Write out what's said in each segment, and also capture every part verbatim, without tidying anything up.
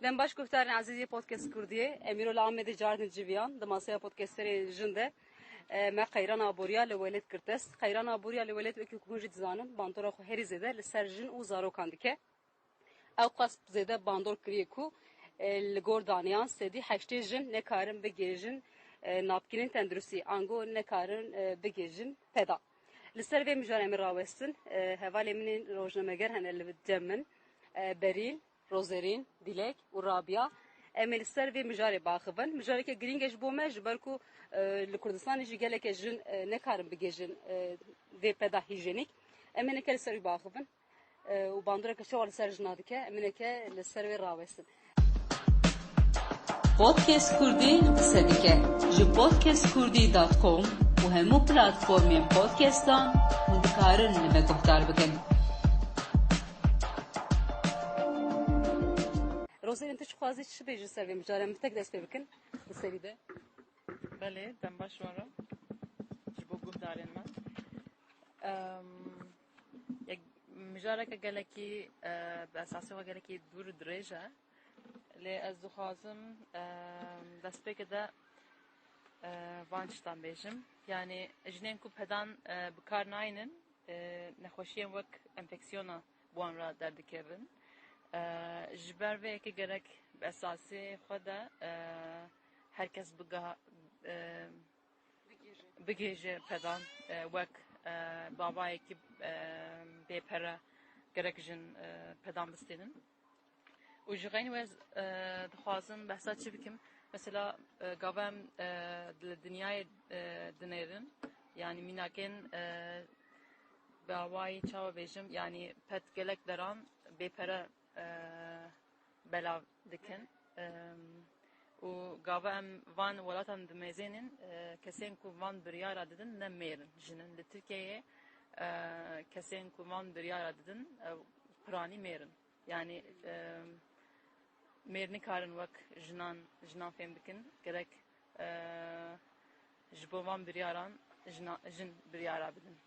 Dem baş guhdarên ezîz yê Podcast Kurdiyê, em îro li Amedê cardin civiyan, di masaya podcasterê jin de, e, me qeyran aboriya li welêt kir dest. Qeyran aboriya li welêt wekî ku hûn jî dizanin, bandora xwe herî zêde li ser jin û zarokan dike. Ew qas zêde bandor kiriye ku, e, li gor daneyan sedî heştê jin nekarin bigihêjin, e, napkînên tenduristî, ango nekarin, e, bigihêjin peda. Li ser vê mijarê em ê rawestin, e, hevalê min ên rojnameger hene li cem min, e, Berîn, Rozerîn, Dilek û Rabia. Em ê li ser vê mijarê biaxivin. Mijareke girîng e ji bo me, ji ber ku, e, li Kurdistanê jî geleke jin, e, nekarin bigihêjin, e, vê peda hîjenîk. Em ê neke li ser wî biaxivin. E, û bandoreke çawa li ser jina dike, em ê neke li ser wê rawestin. Podcast Kurdî qise dike. Ji podcast kurdî dot com û hemû platformên podcastan hûn dikarin li me guhdar bikin. Rozerîn, tu çi xwazî çi bêjî ser vê mijarê? Em bi tek dest pê bikin. Li serî de. Belê, dem baş wan re. Ji bo guhdarên me. Em, yek mijareke gelekî, e, bi esasê xwe gelekî dûr û dirêj e. Lê ez dixwazim, e, destpêkê de, e, van tiştan bêjim. Yanî jinên ku pedan, e, bi kar nayînin, e, nexweşiyên wek enfeksiyona bi wan re derdikevin. E, ji ber vê yekê gerek bi esasê xwe de, e, her kes biga-, e, bigihêje pedan, e, wek, e, bi avayekî, e, bê pere gerek jin, e, pedan bistênin. Û ji xeynî wê, e, dixwazim behsa çi bikim? Mesela, e, gava em, e, li dinyayê, e, dinêrin, yanî mînakên, e, bi awayî çawa bêjim, yanî pet gelek deran bê pere, e, belav dikin. Em, û gava em van welatan dimezênin, e, kesên ku van biryara didin ne mêr in, jin in. Li Tirkiyeyê, e, kesên ku van biryara didin, e, piranî mêr in. Yanî, e, mêr nikarin wek jinan, jinan fêm bikin. Gerek, e, ji bo van biryaran jina, jin biryara bidin.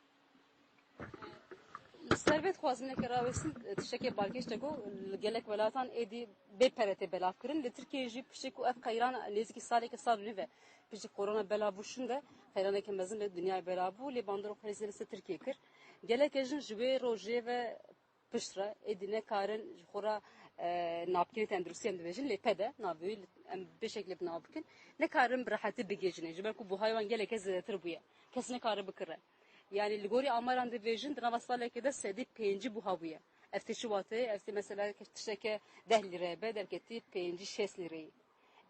Li ser vê dixwazim neke rawestin, tiştekê balkêş te got, li gelek welatan êdî bê pere tê belavkirin. Li Tirkiyeyê jî piştî ku ev qeyran nêzîkî saleke sal û nîv e, piştî korona belav bû şûnde, qeyraneke mezin li dinyayê belav bû, lê bandora xwe herî zêde li ser Tirkiyê kir. Geleke jin ji wê rojê ve pişt re, êdî nekarin ji xwe re, e, napkînê tenduristî em dibêjin, lê pede navê wî em bê şeklê bi nav bikin, nekarin bi rehetî bigihêjin, ji ber ku buhayê wan geleke zêdetir bûye. Kes nikarin bikire. Yanî li gorî amaran dibêjin, di nava salekê de sedî pêncî buha bûye. Ev tê çi wateyê? Ev tê mesela tişteke deh lîre be, derketî pêncî şêst lîreyê.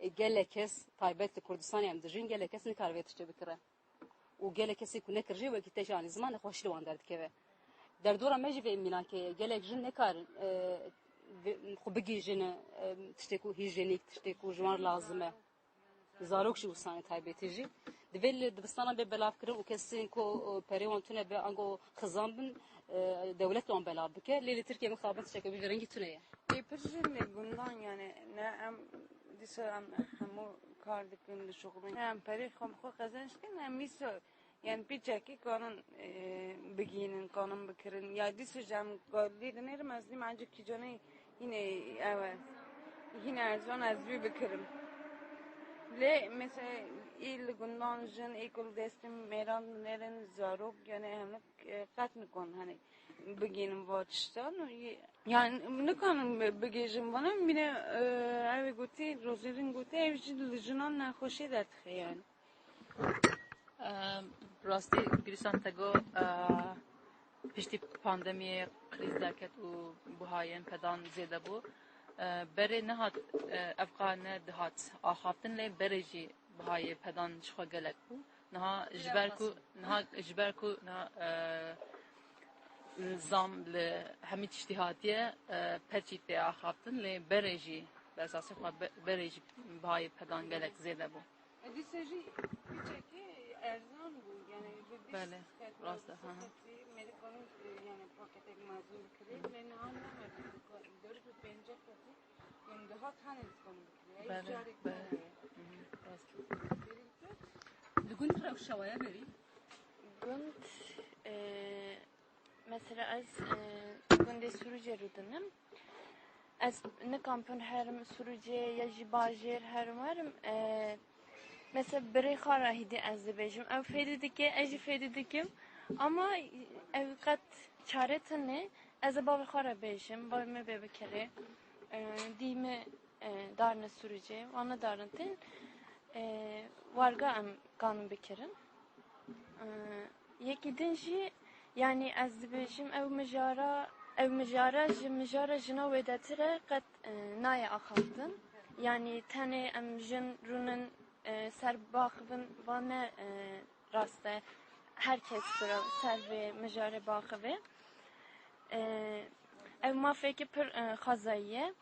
E, gelek kes, taybet li Kurdistanê em dijîn, gelek kes nikare vê tiştê bikire. Û gelek kesê ku nekir jî wekî te jî anî ziman nexweşî li wan derdikeve. Derdora me jî vê mînakê ye. Gelek jin nekarin, e, vê, xwe bigihîjin, e, tiştê ku hîjenîk, tiştê ku ji wan lazim e. Zarok jî wisa ne taybetî jî. Divê li dibistanan bê belavkirin û kesên ku, e, perê wan tune be, ango xizan bin, e, dewlet wan belav bike. Lê li Tirkiye mixabin tişteke bi vî rengî tune ye. Ê, pir jin li gundan, yani, ne em dîsa em hemû kar dikin, dişuxulin. Em perê xwe bi xwe qezenc dikin, em mîso, yani, piçekî kanin, e, bigihînin, kanin bikirin. Ya dîsa jî em kalî dinêrim, ez dîm ancî kîcanê yine ew e. Yine erzan ez vî bikirim. Lê mesela, î li gundan jin, î ku li destê mêran dinêrin, zarok, yani, hemû, e, qet nikon, hani, bigihînin va tiştan û yê-, yani nikanin bi-, bigihîjin vana mîne, e, ew ê gotî, Rozîrîn gotî, ev jî li jinan nexweşiyê derdixe yani. Em, rastî, Gülistan te got, e, piştî pandemiyê krîz derket û buhayên pedan zêde bû. E, berê nehat, e, evqa ne dihat axaftin lê berê jî bihayê pedan ji xwe gelek bû. Niha ji ber ku, niha ji ber ku niha, e, nizam li hemî tiştî hatiye, e, perçî tê axaftin, lê berê jî, bi esasê xwe be-, berê jî bihayê pedan gelek zêde bû. E, dîsa jî piçekî erzan bû, yani bi bîst Belê, xet, rast e, bîst hı hı. Xetî, mêrê kanûn, e, yani paketek mezin bikirî, lê niha neme dîsa, dört yüz pêncî xetî. Em dihat hene dikon bikirî. Ey Belê, carek belê. Hı hı, rast. Li gund rewşa we ye berî? Gund, e, mesela ez, e, gundê Sirûcê rûdinim. ez nikampirim herim Sûrûcê ya jî bajêr herim werim, e, mesela birê xwe re hîdî ez dibêjim. Ew fêdî dike, ez jî fêdî dikim. Ama ew qet çare tune, ez ê bavê xwe re bêjim, bavê me bê bikirê. E, dî me, e, darine Sûrûcê, wan nedarintîn, e, warga em kanin bikirin. E, yekî din jî, yanî ez dibêjim ew mijara, ew mijara ji mijara jina wêdetir e qet, e, nayê axaftin. Yanî tenê em jin rûnin, e, ser baxivin, va ne, e, rast e. Her kes bira ser vê mijarê baxive. E, ev mafekî pir, e, xwezayî ye.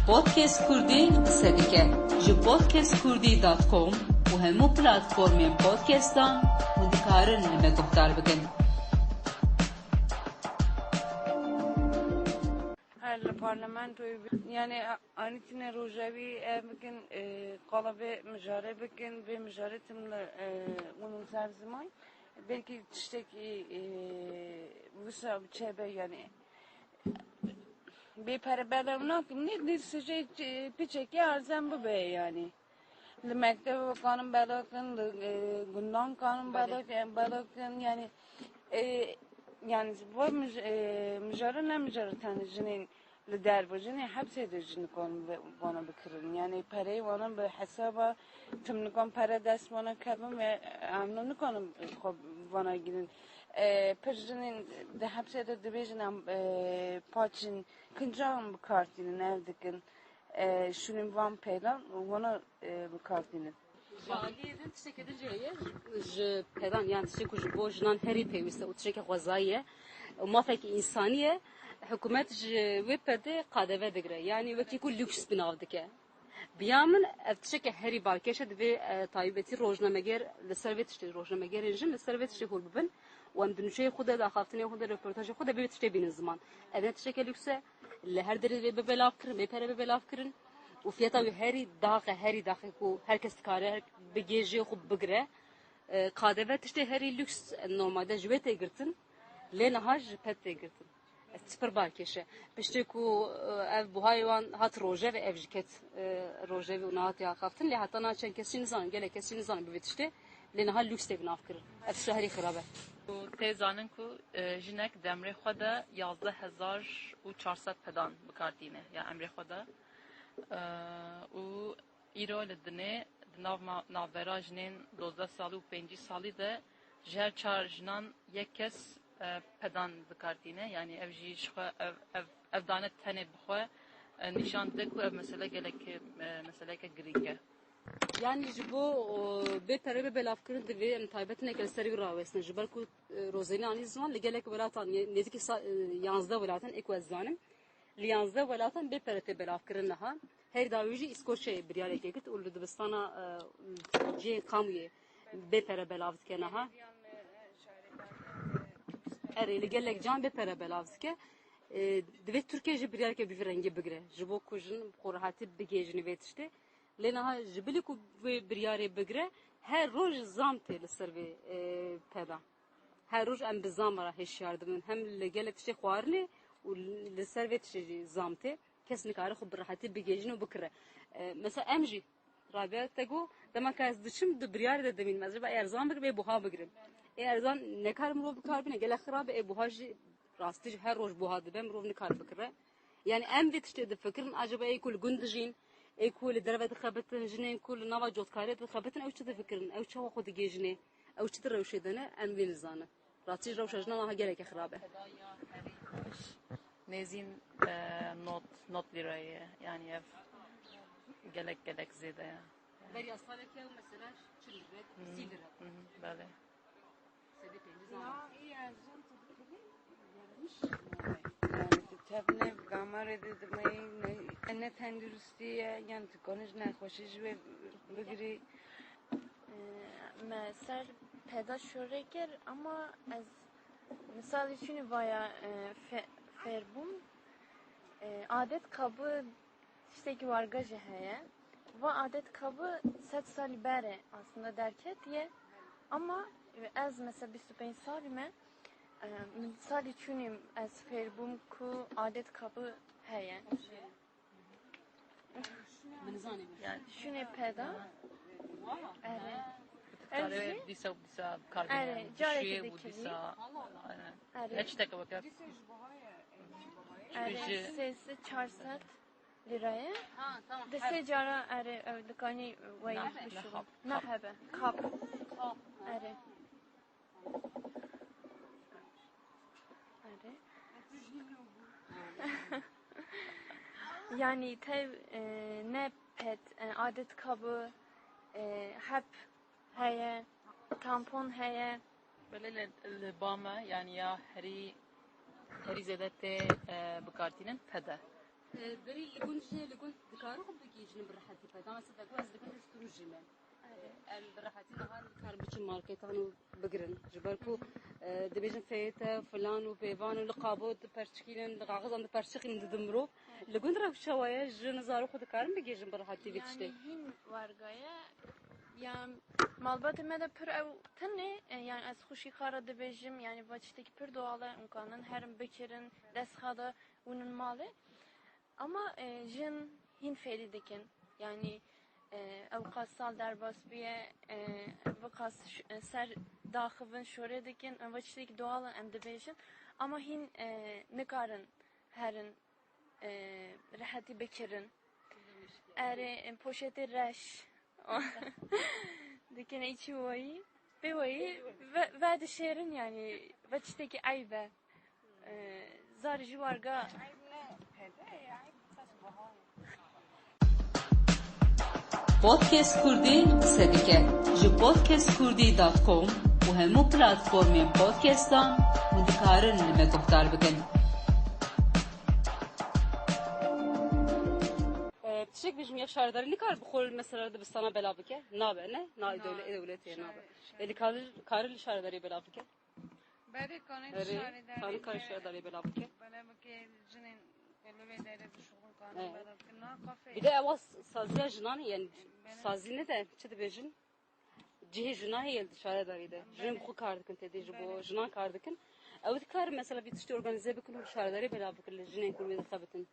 Podcast Kurdî qise dike. Ji podcast kurdî dot com û hemû platformên podcastan hûn dikarin li me guhdar bikin. Her li parlamentoyê bi-, yani, a-, anîtine rojevî, e, bikin, e, qala vê mijarê bikin, vê mijarê tim li, e, hûn ser ziman. Belkî tiştekî, e, wisa çêbe, yani, bê pere belav nakim. Nê, nê sicê, e, piçekî erzan bibe, yani. Li mekteb kanin belakin, li, e, gundan kanin Belê. belakin, belakin, yani, e, yani, bu mij-, e, mijara ne mijara tenê jinên li derve, jinê hepsê de jî nikarin ve-, vana bikirin. Yani, pereyê wana bi hesaba tim nikan pere dest vana kevin ve em nikarin xwe vana girin. E, pir jinên di hepsê de dibêjin em, e, paçin, kincan bi kar tînin, ev dikin. E, şûnên van peydan, wana, e, bi kar tînin. Ji aliyê din tiştekê din jî heye, ji pedan, yan tiştê ku ji bo jinan herî pêwîst e û tiştekî xwezayî ye û mafekî însanî ye, hikûmet ji wê perdê qadeve digire. Yanî wekî ku lûks bi nav dike. Bi ya min ev tiştekî herî balkêş e, divê, e, taybetî rojnameger li ser vê tiştê, rojnamegerên jin li ser vê tiştê hûr bibin û em di nûçeyê xwe de, di axaftinê xwe de, reportajê xwe de vê tiştê bînin ziman. Ev ne tiştekî lûks e, li her derê divê bibe lavkirin, bê pere bibe lavkirin û fiyata wî herî dax e, herî dax e ku her kes dikare her bi gêjiyê xwe bigire. E, K D V tiştê herî lûks, e, normalde ji wê tê girtin, lê niha ji ped tê girtin. Ez çi pir balkêş e. Piştê ku, e, ev buhayê wan hat rojevê, ev jî ket, e, rojevê û niha tê axaftin, lê heta niha çend kes jî nizanin, gelek kes jî nizanin bi vê tiştê, lê niha lûks tê bi nav kirin. Ev tişta herî xirab e. Û tê zanin ku, e, jinek di emrê xwe de yazdeh hezar û çar sed pedan bi kar tîne, ya emrê xwe de. E, û îro li dinê di nav ma-, navbera jinên dozdeh salî û pêncî salî de ji her çar jinan yek kes, e, pedan bi kar tîne. Yanî ev jî ji xwe ev, ev, ev dane tenê bi xwe, e, nîşan dide ku ev mesele gelek, e, meseleyeke girîng e. Yanî ji bo, o, bê pere bê belavkirin divê em taybetîneke li ser wî rawestin. Ji ber ku, e, Rozenî anî ziman li gelek welatan, nê-, nêzîkî sa-, e, yanzdeh welatan ê ku ez zanim. Li yanzdeh welatan bê pere tê belavkirin niha. Herî dawî jî Îskoçyayê biryareke girt û li dibistana, e, cihê Kamûyê bê pere belav dike niha. Erê, li gelek can bê pere belav dike. E, divê Tirkiye jî biryareke bi vî rengî bigire. Ji bo ku jin bi xwe rehetî bigihêjin vê tiştê. Lê niha ji bilî ku vê biryarê bigire, her roj zam tê li ser vê, e, peda. Her roj em bi zam re hişyar dibin. Hem li gelek tiştê xwarinê û li ser vê tiştê jî zam tê. Kes nikare xwe bi rehetî bigihêjin û bikire. E, mesela em jî, Rabia te got, dema ka ez diçim, di biryarê de dimînim. Ez ê erzan bigirim, ê buha bigirim. Ê erzan nekare mirov bi kar bîne, gelek xirab e, ê buha jî rastî jî her roj buha dibe, mirov nikare bikire. Yani em vê tiştê difikirin, acaba ê ku li gund dijîn, ê ku li derve dixebitin, jinên ku li nava cotkariyê dixebitin, ew çi difikirin, ew çawa xwe digihêjinê, ew çi di rewşê de ne, em vê nizanin. Rastî jî rewşa jinan aha gelekî xirab e. Nêzîn, e, nod, nod lîrayê ye. Yani ev gelek, gelek zêde ye. Beriya salekê ew mesela çil lîre, Hı hı, sî lîre. Hı hı, belê. Sedî pêncî zam. Na, iyi erzan tabii ki gelmiş. Yani tevne gamare de demey ne, ne tenduristiye, yani tu konuş nexweşî ji wê bigirî. Ee, me ser peda şorê kir, ama ez misalî çûnî vaya, e, fe-, fêr bûm. E, adet kabı tiştekî warga jî heye. Va adet kabı sed salî berê aslında derketiye. Ama ez mesela bîst û pênc salî me, e, min salî çûnî ez fêr bûm ku adet kabı Heye. Min zanî. Şûnê peda. Erê. Karê dîsa dîsa kar. Erê, carekî dikirî. Erê. Erê. Sêsed çar sed lira ye. Di sê cara erê ew dikanî weyî bişû. Nehebe. Kap. Erê. Erê. Yanî tev e, ne pet e, adet kabû e, hep heye, tampon heye. Belê li, li ba me yanî ya herî herî zêde tê e, bikartînin pede. Berî li gund jê li gund dikare xwe bigihîjin bi rehetî peda. Mesela ku ez li gund Sturû jî me. Em bi rehetî niha dikarin biçin marketan û bigirin. Ji ber ku e, dibêjin feyete filan û pêvan û li qabo diperçikînin, li kaxizan diperçikînin didin mirov. Li gund rewşa we ye, jin zarok xwe dikarin bigihîjin bi rehetî vê tiştê. Yanî hîn werga ye. Ya malbatê me de pir ew tune, e, yanî ez xwe şî xwe re dibêjim, yanî va tiştekî pir doğal e, em kanin herin bikirin, dest xwe de hûnin malê. Ama e, jin hîn fêrî dikin. Yanî e, ew qas sal derbas bûye, e, ev qas ş- e, ser daxivin şorê dikin. Ev tiştekî doğal e, em dibêjin. Ama hîn e, nikarin herin e, rehetî bikirin. Erê, e, poşetê reş. Dikin ê çi wayî? Pê wayî ve, ve dişêrin yanî, ve tiştekî eyb e. E, zarî jî warga. Podcast Kurdî qise dike. Ji podcast kurdî dot com û hemû platformên podcastan hûn dikarin li me guhdar bikin. E, tiştek bêjim, ya şaredarî nikare bi xwe mesela dibistana belav bike? Nabe, ne? Na, dewle-, dewletê nabe. E, li karin, karin li şaredarî belav bike? Berê kanê Erê, şaredarî kanî karin şaredarî belav bike? Belav bike, jinên ku li wê derê dişuxulin kanî belav bike. Na kafê. Bir de ewa s- saziya jinan e, yani sazî ne de, çi dibêjin? Cihê jinan heye li şaredarî de. Jin bi xwe kar dikin têdê ji bo jinan kar dikin. Ew dikarin mesela vî tiştê organîze bikin û şaredarî belav bikin li jinên ku li wê dixebitin.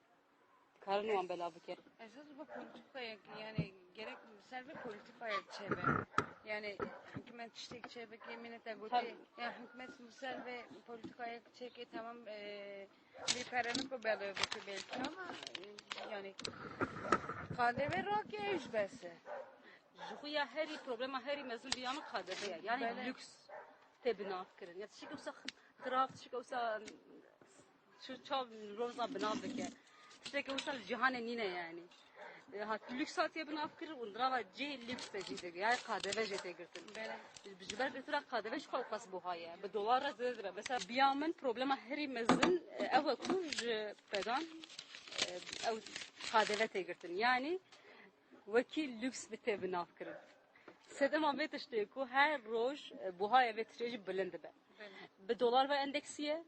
Dikarin wan belav bike. Esas bi polîtîkayek, yani gerek ser vê polîtîkayek çêbe. Yani hikûmet tiştek çêbike, mînete gotê, ya hikûmet ser vê polîtîkayek çêke, tamam, e, vê karaniko belav bike belki ama, e, yani K D V rake ew ji bes e. Ji xwe ya herî problema herî mezin diyana K D V ye. Yani lüks tê binav kirin. Ya tiştek wisa xirab, tiştek wisa çi çav mirov zan binav bike. Tiştekî wisa li cîhanê nîne yani. E, hat, lüks hatiye binav kirin û nirava cihê lüks de jî dike. Yani K D V jê tê girtin. Belê. Ji ber girtina K D V ji xwe qas buha ye. Bi dolar re zêde dibe. Mesela biya min problema herî mezin, e, ew e ku ji pedan, e, ew K D V tê girtin. Yani wekî lüks bi tê binav kirin. Sedema vê tiştê ku her roj, e, buhaya vê tiştê jî bilind dibe. Bi dolar ve endeksiye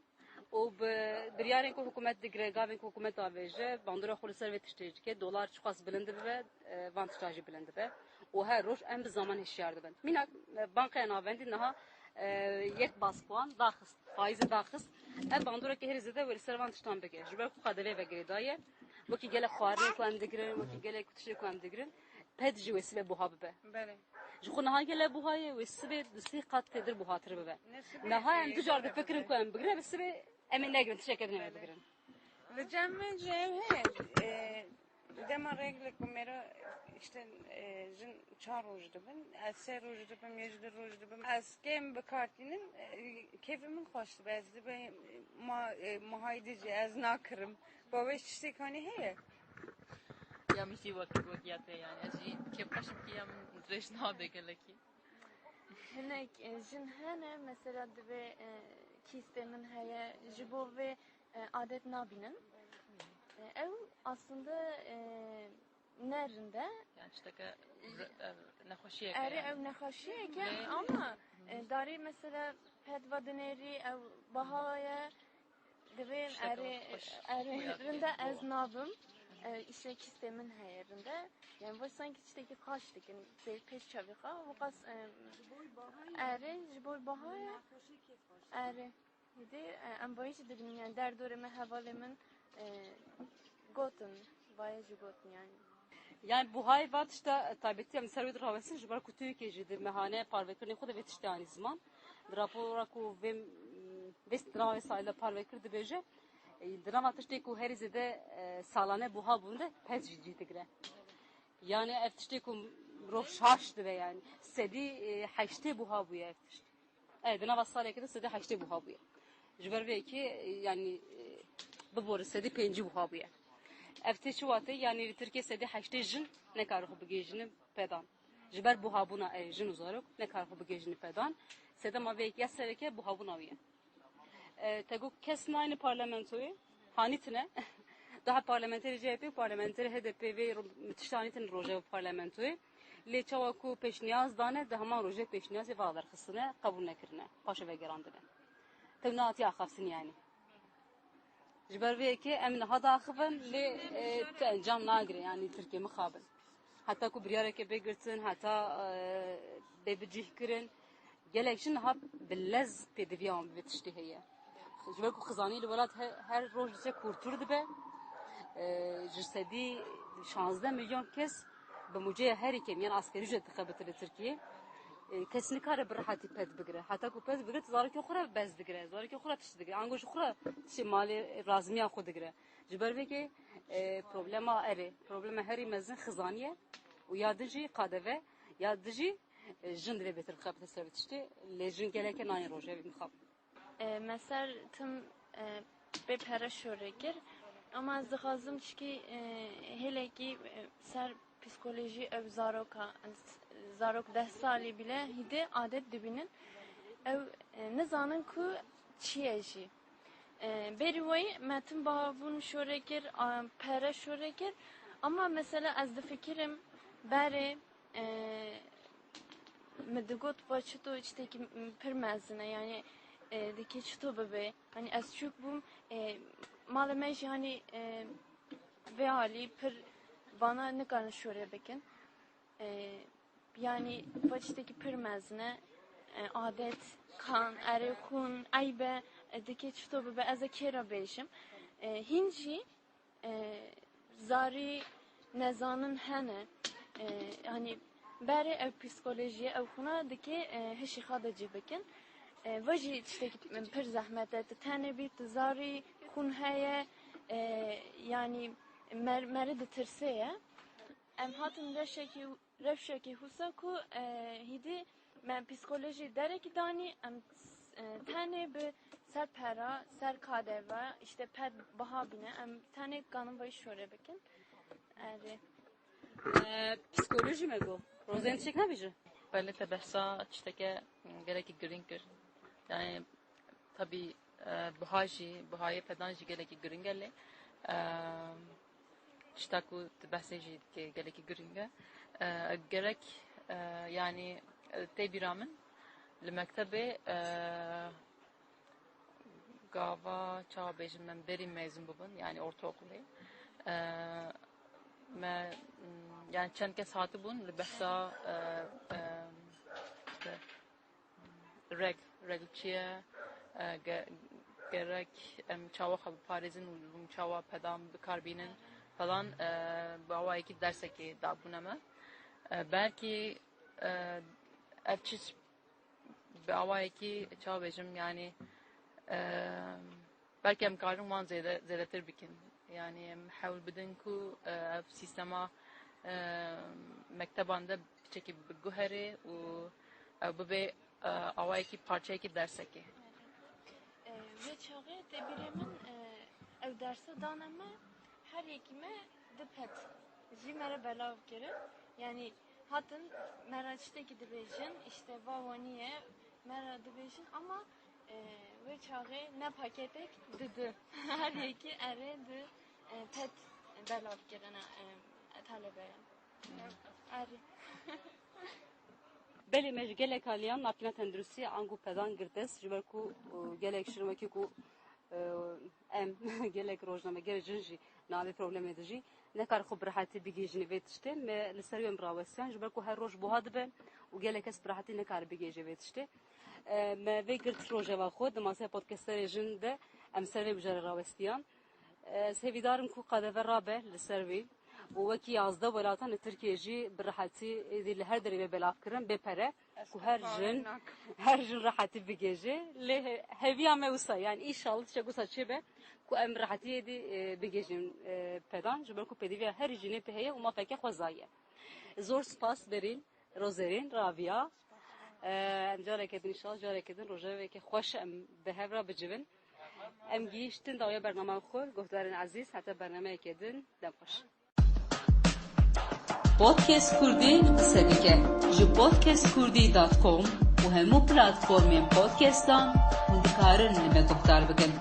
û bi biryarên ku hikûmet digire, gavên ku hikûmet avêje, bandora xwe li ser vê tiştê dike, dolar çiqas bilind dibe, e, van tişta jî bilind dibe. Û her roj em bi zaman hişyar dibin. Mînak, e, Bankaya Navendî niha, e, yek bas puan daxist, faîzê daxist. Ev bandoreke herî zêde wê li ser van tiştan bike. Ji ber ku K D V ve girêdayî ye. Wekî gelek xwarinê ku em digirin, wekî gelek tiştê ku em digirin, ped jî wê sibê buha bibe. Belê. Ji xwe niha gele buha ye, wê sibê du sê qat têdir buhatir bibe. Niha em du car difikirin ku em bigirin, bi sibê em ê negirin, tişteke din em ê bigirin. Li cem min jî ev heye, e, dema rêk li ku mêro, işte, e, jin çar roj dibin, ez sê roj dibim, ya jî du roj dibim. Ez kêm bikartînim, e, kêfê min xweş dibe, ez dibe ma, e, mahayî dijî, ez nakirim. Bo wê tiştê kanî heye. Ya min jî wek, wek ya te yani. Ez jî kêfxweş im ki ya min dirêj nabe gelekî. Hinek, e, jin hene, mesela divê, e, kîstê min heye, ji bo vê, e, adet nabînin. E, ew aslında, e, ne rind e. Yani tişteke re- e, nexweşiyeke Erê yani. Ew nexweşiyeke ama, e, darê mesela ped ve dinêrî ew baha ye. Divê erê, erê rinde ez nabim. E, îşte kîstê min heye rinde. Yani bu sanki tiştekî xaş dikin. Pêş çavî xwe. Bu qas, e, erê ji bo bahaya. Erê. Hêdî, e, em bayî jî dibînin. Yani derdorê me, hevalê min, e, Gotin, vayê jî gotin yani. Yani buhayê va tişta taybetî em ser wê dirawestin, ji ber ku Tirkiye jî di mehane parvekirinê xwe de vê tiştê anî ziman. Di rapora ku vê, vê di nava vê salê de parvekir dibêje, e, di nava tiştê ku herî zêde, e, salane buha bûn de pez jî cih digire. Yani ev tiştê ku mirov şaş dibe yani. Sedî, e, heştê buha bûye ev tişt. E, di nava salekê de sedî heştê buha bûye. Ji ber vê yekê, e, yani, e, bibore sedî pêncî buha bûye. Ev tê çi watê? Yani li Tirkiye sedî heştê jin nekare xwe bigihîjine pedan. Ji ber buhabûna, e, jin û zarok nekare xwe bigihîjine pedan. Sedema vê yekê ya sereke buhabûna wî ye. E, te got kes nayne parlamentoyê, hanîtine. Daha parlamenterê C H P û parlamenterê H D P vê ro-, tişta hanîtin rojeva parlamentoyê. Lê çawa ku pêşniyaz dane, di heman rojê pêşniyazê va derxistine, qebûl nekirine, paşê vegerandine. Tev nehatiye axaftin yani. Ji ber vê yekê em niha diaxivin, lê, e, tu encam nagire, yani Tirkiye mixabin. Heta ku biryareke bê girtin, heta, e, bê bicihkirin, gelek jin niha bi lez pêdiviya wan bi vê tiştê heye. Ji ber ku xizanî li welat he-, her roj diçe kûrtir dibe, e, ji sedî şazdeh milyon kes bi muceyê herî kêm, yan askerî ücret dixebite li Tirkiyê. E, kes nikare bi rehetî ped bigire. Heta ku ped bigire, zarokê xwe re bez digire, zarokê xwe re tişt digire, ango ji xwe re tiştê malê razmiya xwe digire. Ji ber vêkê, e, problema erê, problema herî mezin xizanî ye û ya din jî K D V, ya din jî, e, jin divê bêtir bixebite ser tiştê, lê jin geleke nayên rojevê mixab. E, me ser tim, e, bê pere şore kir, ama ez dixwazim çikî, e, hêlekî, e, ser psîkolojî ew zaroka, zarok deh salî bile hîdê adet dibînin. Ew, e, nizanin ku çi ye jî. E, berî weyî me tim buhabûn şore kir, a, pere şore kir. Ama mesela ez difikirim berê, e, min digot va çito tiştekî pir mezin e, yani, e, dikê çito bibe. Hani ez çûk bûm, e, malê me jî hani, e, vê alî pir vana nikarin şore bikin. E, yani va tiştekî pir mezin e, e, adet, kan, erê, xûn, eyb e, e, dikê çito bibe, ez ê kê re bêjim. E, hîn jî, e, zarî nezanin hene. E, hani berê ew psîkolojiyê, ew xûna dikê, e, hişî xwe de cî bikin. E, va jî tiştekî pir zehmet e. Tu tenê bî, tu zarî xûn heye, e, yani mer-, meri ditirsê ye. Em hatin reşekî, rewşekî husa ku, e, hîdî me psîkolojî derekî danî, em, e, tenê bi ser pera, ser K D V, işte ped biha bîne, em tenê kanin vayî şore bikin. Erê. E, psîkolojî me got. Rozên tiştek nabêje? Belê te behsa tişteke gelekî girîng kir. Yani tabî, e, buha jî, buhayê pedan jî gelekî girîng e lê, e, tişta ku tu behsê jî dikê gelekî girîng e. E, gerek, e, yani, e, tê bîra min li mektebê, e, gava çawa bêjim, em berî mezûn bibin, yani ortaokulê. E, me, m, yani çend kes hatibûn li behsa, e, e, işte, reg, reg çi ye, e, ge-, gerek em çawa xwe biparêzin û hûn çawa pedan bikar bînin falan, e, bi awayekî dersekê dabûne me. E, belkî, e, ev çi bi awayekî çawa bêjim, yani, e, belkî em karin wan zêde, zêdetir bikin. Yani em hewl bidin ku, e, ev sîstema, e, mekteban de piçekî biguherê û ew bibe, e, awayekî parçeyekî dersekê. E, vê çaxê tê bîrê min, e, ew dersa dane me, her yekî me du pet jî me re belav kirin. Yani hatin me re tiştekî dibêjin, işte va wanî ye, me re dibêjin ama, e, wê çaxê ne paketek, du du. Her yekî erê du, e, pet belav kirine, e, talebeyan. Erê. Belê, me ji gelek aliyan navkîna tenduristiyê ango pedan girt dest, ji ber ku, e, gelek jin wekî ku, e, em, gelek rojnameger jin jî navê problemê dijî, nekar xwe bi rehetî bigihîjinê vê tiştê. Me li ser wê em rawestiyan, ji ber ku her roj buha dibe û gelek kes bi rehetî nekare bigihîje vê tiştê. E, me vê girt rojeva xwe di masaya podkesterê jin de em ser vê mijarê rawestiyan. Ez hêvîdar im ku K D V rabe li ser wî û wekî yazdeh welatan li Tirkiyê jî bi rehetî êdî li her derê bê belavkirin, bê pere, ku her jin, her jin rehetî bigihêje. Lê he-, hêviya me wisa, yani înşallah tiştek wisa çêbe ku em rehetî êdî, e, bigihêjin, e, pedan, ji ber ku pêdiviya herî jinê pê heye û mafeke xwezayî ye. Zor spas Berîn, Rozerîn, Rabia. E, em careke din înşallah, careke din rojeveke xweş em bi hev re bicivin. Em gihîştin dawiya bernama xwe, guhdarên ezîz, heta bernameyeke din, dem xweş. Podcast Kurdî qise dike. Ji podcast kurdî dot com û hemû platformên podcastan hûn dikarin li me guhdar bikin.